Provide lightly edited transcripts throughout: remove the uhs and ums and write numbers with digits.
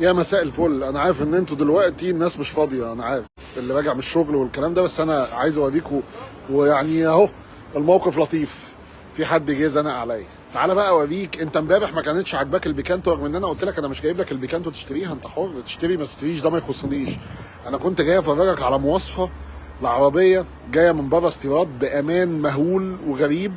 يا مساء الفل. انا عارف ان انتوا دلوقتي الناس مش فاضية، انا عارف اللي راجع من الشغل والكلام ده، بس انا عايز اوريكم، ويعني اهو الموقف لطيف، في حد جه زنق عليا. تعالى بقى اوريك. انت امبارح ما كانتش عاجباك البيكانتو، رغم ان انا قلت لك انا مش جايب لك البيكانتو تشتريها، انت حر تشتري ما تشتريش، ده ما يخصنيش. انا كنت جاي افرجك على مواصفه العربية جاية من بره استيراد بامان مهول وغريب،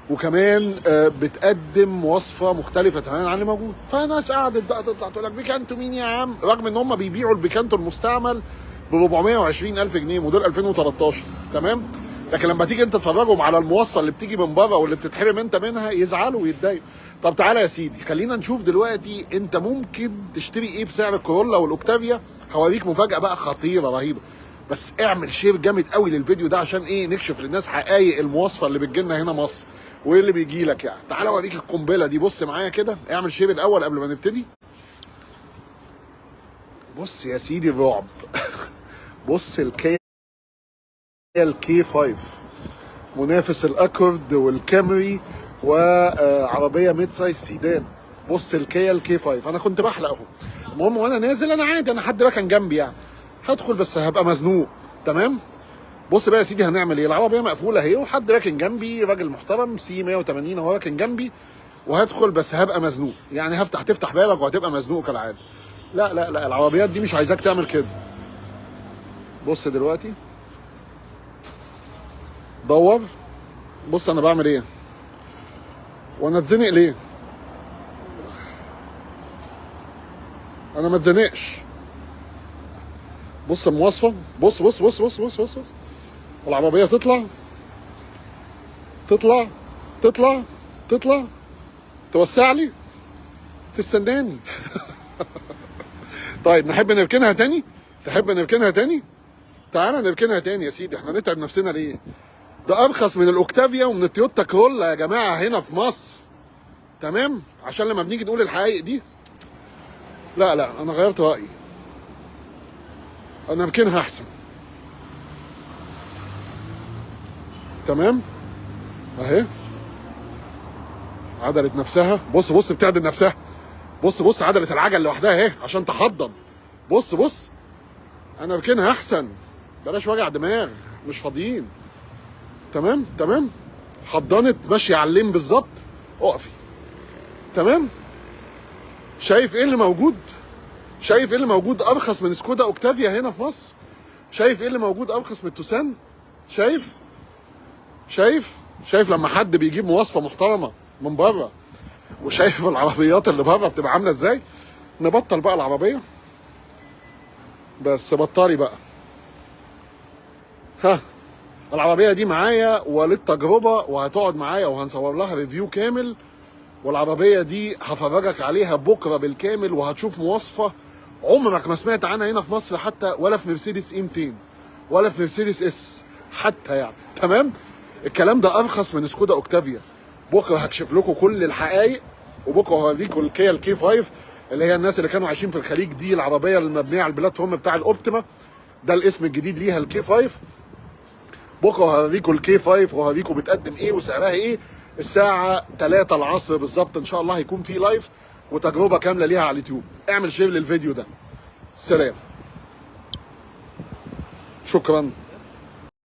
وكمان بتقدم مواصفه مختلفة تماما عن اللي موجود. فناس قعدت بقى تطلع تقول لك بيكانتو مين يا عم، رغم ان هم بيبيعوا البيكانتو المستعمل ب 420 الف جنيه موديل 2013، تمام؟ لكن لما تيجي انت تفرجهم على المواصفه اللي بتيجي من بره واللي بتتحرم انت منها يزعلوا ويتضايقوا. طب تعالى يا سيدي خلينا نشوف دلوقتي انت ممكن تشتري ايه بسعر الكورولا والاوكتافيا. هوريك مفاجاة بقى خطيرة رهيبة، بس اعمل share جامد قوي للفيديو ده عشان ايه؟ نكشف للناس حقائق المواصفه اللي بتجي لنا هنا مصر وايه اللي بيجي لك. يعني تعالى اوريك القنبلة دي، بص معايا كده، اعمل share الاول قبل ما نبتدي. بص يا سيدي الرعب. بص الكيا ال K 5 منافس الاكورد والكامري وعربية mid size sedan. بص الكيا ال K 5، انا كنت بحلق اهو. المهم وانا نازل انا عادي، انا حد ركن جنبي يعني، هدخل بس هبقى مزنوق، تمام؟ بص بقى يا سيدي هنعمل ايه. العربية مقفولة اهي وحد راكن جنبي، راجل محترم C 180 اهو راكن جنبي، وهدخل بس هبقى مزنوق، يعني هفتح تفتح بابك وهتبقى مزنوق كالعادة. لا لا لا، العربيات دي مش عايزاك تعمل كده. بص دلوقتي دور، بص انا بعمل ايه وانا اتزنق ليه؟ انا ما اتزنقش. بص المواصفه، بص بص بص بص بص بص، بص. العربية تطلع تطلع تطلع تطلع، توسع لي، تستناني. طيب نحب نركنها تاني؟ تحب نركنها تاني؟ تعالى نركنها تاني يا سيدي، احنا نتعب نفسنا ليه؟ ده ارخص من الاوكتافيا ومن التويوتا كرولا يا جماعة هنا في مصر، تمام؟ عشان لما بنيجي نقول الحقائق دي، لا لا انا غيرت رايي، انا اركنها احسن. تمام اهي عدلت نفسها، بص بص بتعدل نفسها، بص بص عدلت العجل لوحدها اهي عشان تحضن. بص بص انا اركنها احسن، بلاش وجع دماغ، مش فاضيين. تمام تمام، حضنت ماشية على اللين بالظبط، اقفي. تمام، شايف ايه اللي موجود؟ شايف ايه اللي موجود ارخص من سكودا اوكتافيا هنا في مصر؟ شايف ايه اللي موجود ارخص من التوسان؟ شايف شايف شايف لما حد بيجيب مواصفه محترمه من بره، وشايف العربيات اللي بره بتبقى عامله ازاي؟ نبطل بقى العربية، بس بطلي بقى. ها العربية دي معايا وللتجربه، وهتقعد معايا وهنصور لها review كامل، والعربية دي هفرجك عليها بكره بالكامل، وهتشوف مواصفه عمرك ما سمعت عنها هنا في مصر حتى، ولا في مرسيدس E 200 ولا في مرسيدس S حتى يعني. تمام، الكلام ده ارخص من سكودا اوكتافيا. بكره هكشف لكم كل الحقائق، وبكره هوريكم الكيا ال K 5 اللي هي الناس اللي كانوا عايشين في الخليج دي، العربية المبنية على ال platform بتاع الاوبتيما، ده الاسم الجديد ليها ال K 5. بكره هوريكم ال K 5 وهوريكم بتقدم ايه وسعرها ايه. الساعة 3 العصر بالظبط ان شاء الله هيكون في live وتجربه كاملة ليها على اليوتيوب. اعمل share للفيديو ده. سلام، شكرا.